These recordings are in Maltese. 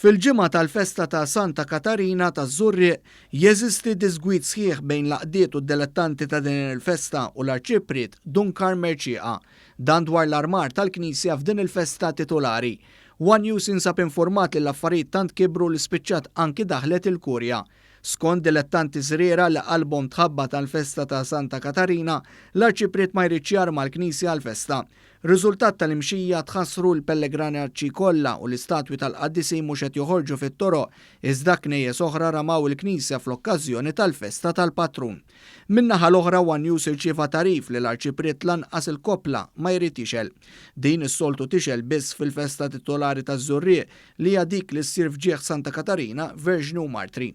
Fil-ġimgħa tal-festa ta' Santa Katarina taż-Żurrieq jeżisti diżgwid sħiħ bejn l-għaqdiet u d-delettanti ta' din il-festa u l-Arċipriet Dun Karm Mercieca. Dan dwar l-armar tal-knisja f'din il-festa titulari. One News jinsab infurmat li l-affarijiet tant kibru li spiċċat anki daħlet il-Kurja. Skont dilettanti żriera li qalbhom tħabbat għall-festa ta' Santa Katarina, l-Arċipriet ma jridx jarma l-knisja għall-festa. Riżultat tal-imxija tħassru l-pellegrinaġġi kollha u l-istatwi tal-qaddisin mhux qed joħorġu fit-toroq, iżda knejjes oħra ramaw il-knisja fl-okkażjoni tal-festa tal-patrun. Min-naħa l-oħra one News irċieva tagħrif li l-Arċipriet lanqas il-koppla ma jrid jixgħel. Din is-soltu tixgħel biss fil-festa titolari taż-Żurrieq li hija dik li ssir f'ġieħ Santa Katarina, Verġni u Martri.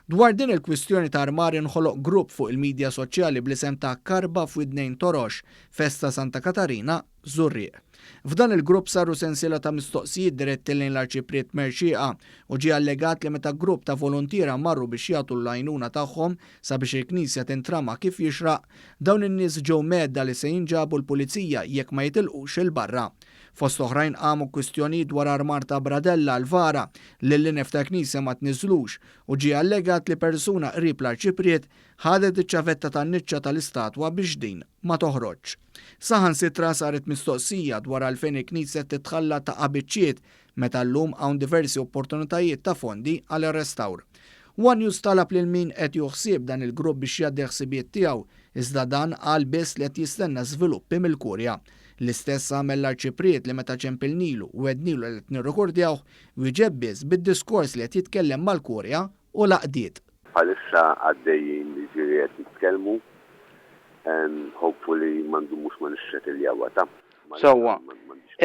Dwar din il-kwistjoni ta' armar inħoloq grupp fuq il-midja soċjali bl-isem ta' Karba f'Widnejn Torox, Festa Santa Katarina, Żurrieq. F'dan il-grupp saru sensiela ta' mistoqsijiet diretti lejn l-Arċipriet Mercieca u ġie allegat li meta grupp ta' voluntiera marru biex jagħtu l-għajnuna tagħhom sabiex il-knisja tintrama kif jixraq, dawn in-nies ġew mhedda li se jinġabu l-pulizija jekk ma jitilqux 'il barra. Fost oħrajn qamu kwistjonijiet dwar armar ta' bradella għal vara li l-linef tal-knisja ma tniżżlux u ġie allegat li persuna qrib l-Arċipriet ħadet iċ-ċavetta tan-niċċa tal-istatwa biex din ma toħroġx. Saħansitra saret mistoqsija dwar għalfejn il-knisja titħalla taqa' biċċiet meta llum hawn diversi opportunitajiet ta' fondi għal restawr. One News talab lil min qed jieħu ħsieb dan il-grupp biex jgħaddi l-ħsibijiet tiegħu, iżda dan qal biss li qed jistenna żviluppi mill-Kurja. L-istess għamel l-Arċipriet li meta ċempilnilu u għednilu li qed nirrikordjawh, wieġeb biss bid-diskors li qed jitkellem mal-Kurja u l-għaqdiet. Bħalissa għaddejjin jiġifieri qed nitkellmu and hopefully ma ndumux ma nissetilljawha ta. Sewwa.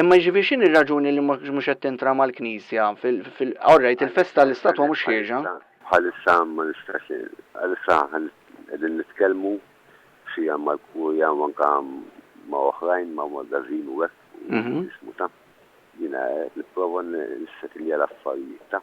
Imma jiġifieri x'inhi r-raġuni li mhux qed tintrama l-knisja fil, fil, all right, il-festa l-istatwa mhux ħierġa. Bħalissa ma nistax, bħalissa qegħdin nitkellmu xi mal-kurja u anke ma' oħrajn, ma' magażin u hekk, u jismu ta'. Jiena qed nipprova nissetilja l-affarijiet ta'.